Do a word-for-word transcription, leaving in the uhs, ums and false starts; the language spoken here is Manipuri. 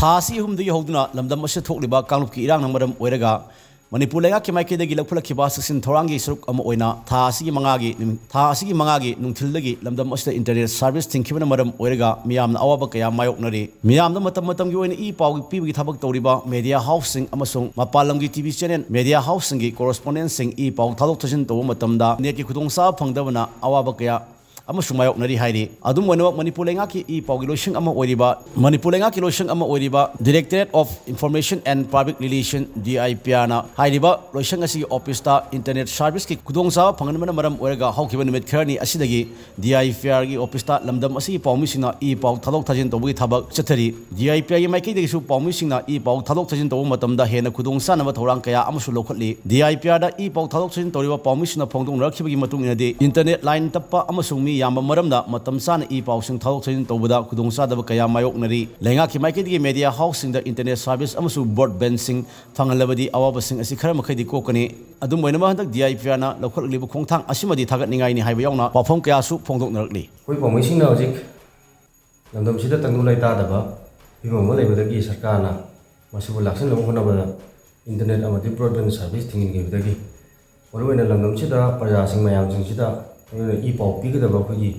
ꯊꯥ ꯑꯁꯤ ꯑꯍꯨꯝꯗꯒꯤ ꯍꯧꯗꯨꯅ ꯂꯝꯗꯝ ꯑꯁꯤꯗ ꯊꯣꯛꯂꯤꯕ ꯀꯥꯡꯂꯨꯞꯀꯤ ꯏꯔꯥꯡꯅ ꯃꯔꯝ ꯑꯣꯏꯔꯒ ꯃꯅꯤꯄꯨꯔ ꯂꯩꯉꯥꯛꯀꯤ ꯃꯥꯏꯀꯩꯗꯒꯤ ꯂꯧꯈꯠꯂꯛꯈꯤꯕ ꯆꯦꯛꯁꯤꯟ ꯊꯧꯔꯥꯡꯒꯤ ꯁꯔꯨꯛ ꯑꯃ ꯑꯣꯏꯅ ꯊꯥ ꯑꯁꯤꯒꯤ ꯃꯉꯥꯒꯤ ꯅꯨꯃꯤ-, ꯊꯥ ꯑꯁꯤꯒꯤ ꯃꯉꯥꯒꯤ ꯅꯨꯡꯊꯤꯜꯗꯒꯤ ꯂꯝꯗꯝ ꯑꯁꯤꯗ internet service ꯊꯤꯡꯈꯤꯕꯅ ꯃꯔꯝ ꯑꯣꯏꯔꯒ ꯃꯤꯌꯥꯝꯅ ꯑꯋꯥꯕ ꯀꯌꯥ ꯃꯥꯌꯣꯛꯅꯔꯤ꯫ ꯃꯤꯌꯥꯝꯗ ꯃꯇꯝ ꯃꯇꯝꯒꯤ ꯑꯣꯏꯅ ꯏ ꯄꯥꯎ ꯄꯤꯕꯒꯤ ꯊꯕꯛ ꯇꯧꯔꯤꯕ media houseꯁꯤꯡ ꯑꯃꯁꯨꯡ ꯃꯄꯥꯟ ꯂꯝꯒꯤ TV channel, media houseꯁꯤꯡꯒꯤ correspondentꯁꯤꯡ ꯏ ꯄꯥꯎ ꯊꯥꯗꯣꯛ ꯊꯥꯖꯤꯟ ꯇꯧꯕ ꯃꯇꯝꯗ netꯀꯤ ꯈꯨꯗꯣꯡꯆꯥꯕ ꯐꯪꯗꯕꯅ ꯑꯋꯥꯕ ꯀꯌꯥ ꯑꯃꯁꯨ ꯃꯥꯌꯣꯛꯅꯔꯤ ꯍꯥꯏꯔꯤ꯫ ꯑꯗꯨꯝ ꯑꯣꯏꯅꯃꯛ, ꯃꯅꯤꯄꯨꯔ ꯂꯩꯉꯥꯛꯀꯤ ꯏ ꯄꯥꯎꯒꯤ ꯂꯣꯏꯁꯪ ꯑꯃ ꯑꯣꯏꯔꯤꯕ, ꯃꯅꯤꯄꯨꯔ ꯂꯩꯉꯥꯛꯀꯤ ꯂꯣꯏꯁꯪ ꯑꯃ ꯑꯣꯏꯔꯤꯕ Directorate of Information and Public Relation, DIPRꯅ ꯍꯥꯏꯔꯤꯕ ꯂꯣꯏꯁꯪ ꯑꯁꯤꯒꯤ officeꯇ internet serviceꯀꯤ ꯈꯨꯗꯣꯡꯆꯥꯕ ꯐꯪꯍꯟꯕꯅ ꯃꯔꯝ ꯑꯣꯏꯔꯒ ꯍꯧꯈꯤꯕ ꯅꯨꯃꯤꯠ ꯈꯔꯅꯤ ꯑꯁꯤꯗꯒꯤ DIPRꯒꯤ officeꯇ ꯂꯝꯗꯝ ꯑꯁꯤꯒꯤ ꯄꯥꯎꯃꯤꯁꯤꯡꯅ ꯏ ꯄꯥꯎ ꯊꯥꯗꯣꯛ ꯊꯥꯖꯤꯟ ꯇꯧꯕꯒꯤ ꯊꯕꯛ ꯆꯠꯊꯔꯤ꯫ DIPRꯒꯤ ꯃꯥꯏꯀꯩꯗꯒꯤꯁꯨ ꯄꯥꯎꯃꯤꯁꯤꯡꯅ ꯏ ꯄꯥꯎ ꯊꯥꯗꯣꯛ ꯊꯥꯖꯤꯟ ꯇꯧꯕ ꯃꯇꯝꯗ ꯍꯦꯟꯅ ꯈꯨꯗꯣꯡꯆꯥꯅꯕ ꯊꯧꯔꯥꯡ ꯀꯌꯥ ꯑꯃꯁꯨ ꯂꯧꯈꯠꯂꯤ꯫ DIPRꯗ ꯏ ꯄꯥꯎ ꯊꯥꯗꯣꯛ ꯊꯥꯖꯤꯟ ꯇꯧꯔꯤꯕ ꯄꯥꯎꯃꯤꯁꯤꯡꯅ ꯐꯣꯡꯗꯣꯛꯅꯔꯛꯈꯤꯕꯒꯤ ꯃꯇꯨꯡ ꯏꯟꯅꯗꯤ, internet line ꯇꯞꯄ ꯑꯃꯁꯨꯡ ꯃꯤ ꯌꯥꯝꯕ ꯃꯔꯝꯅ ꯃꯇꯝ ꯆꯥꯅ ꯏ ꯄꯥꯎꯁꯤꯡ ꯊꯥꯗꯣꯛ ꯊꯥꯖꯤꯟ ꯇꯧꯕꯗ ꯈꯨꯗꯣꯡꯆꯥꯗꯕ ꯀꯌꯥ ꯃꯥꯌꯣꯛꯅꯔꯤ꯫ ꯂꯩꯉꯥꯛꯀꯤ ꯃꯥꯏꯀꯩꯗꯒꯤ media houseꯁꯤꯡꯗ internet service ꯑꯃꯁꯨꯡ broadbandꯁꯤꯡ ꯐꯪꯍꯜꯂꯕꯗꯤ ꯑꯋꯥꯕꯁꯤꯡ ꯑꯁꯤ ꯈꯔ ꯃꯈꯩꯗꯤ ꯀꯣꯛꯀꯅꯤ꯫ ꯑꯗꯨꯝ ꯑꯣꯏꯅꯃꯛ, ꯍꯟꯗꯛ DIPRꯅ ꯂꯧꯈꯠꯂꯛꯂꯤꯕ ꯈꯣꯡꯊꯥꯡ ꯑꯁꯤꯃꯗꯤ ꯊꯥꯒꯠꯅꯤꯡꯉꯥꯏꯅꯤ ꯍꯥꯏꯕ ꯌꯥꯎꯅ ꯋꯥꯐꯝ ꯀꯌꯥꯁꯨ ꯐꯣꯡꯗꯣꯛꯅꯔꯛꯂꯤ꯫ ꯑꯩꯈꯣꯏ ꯄꯥꯎꯃꯤꯁꯤꯡꯅ ꯍꯧꯖꯤꯛ ꯂꯝꯗꯝꯁꯤꯗ ꯇꯪꯗꯨ ꯂꯩꯇꯥꯗꯕ ꯐꯤꯕꯝ ꯑꯃ ꯂꯩꯕꯗꯒꯤ ꯁꯔꯀꯥꯔꯅ ꯃꯁꯤꯕꯨ ꯂꯥꯛꯁꯤꯟꯅꯕ ꯍꯣꯠꯅꯕꯗ internet ꯑꯃꯗꯤ broadband service ꯊꯤꯡꯖꯤꯟꯈꯤꯕꯗꯒꯤ ꯃꯔꯨꯑꯣꯏꯅ ꯂꯝꯗꯝꯁꯤꯗ ꯄ꯭ꯔꯖꯥꯁꯤꯡ ꯃꯌꯥꯝꯁꯤꯡꯁꯤꯗ ꯃꯔꯨꯑꯣꯏꯅ ꯏ ꯄꯥꯎ ꯄꯤꯒꯗꯕ ꯑꯩꯈꯣꯏꯒꯤ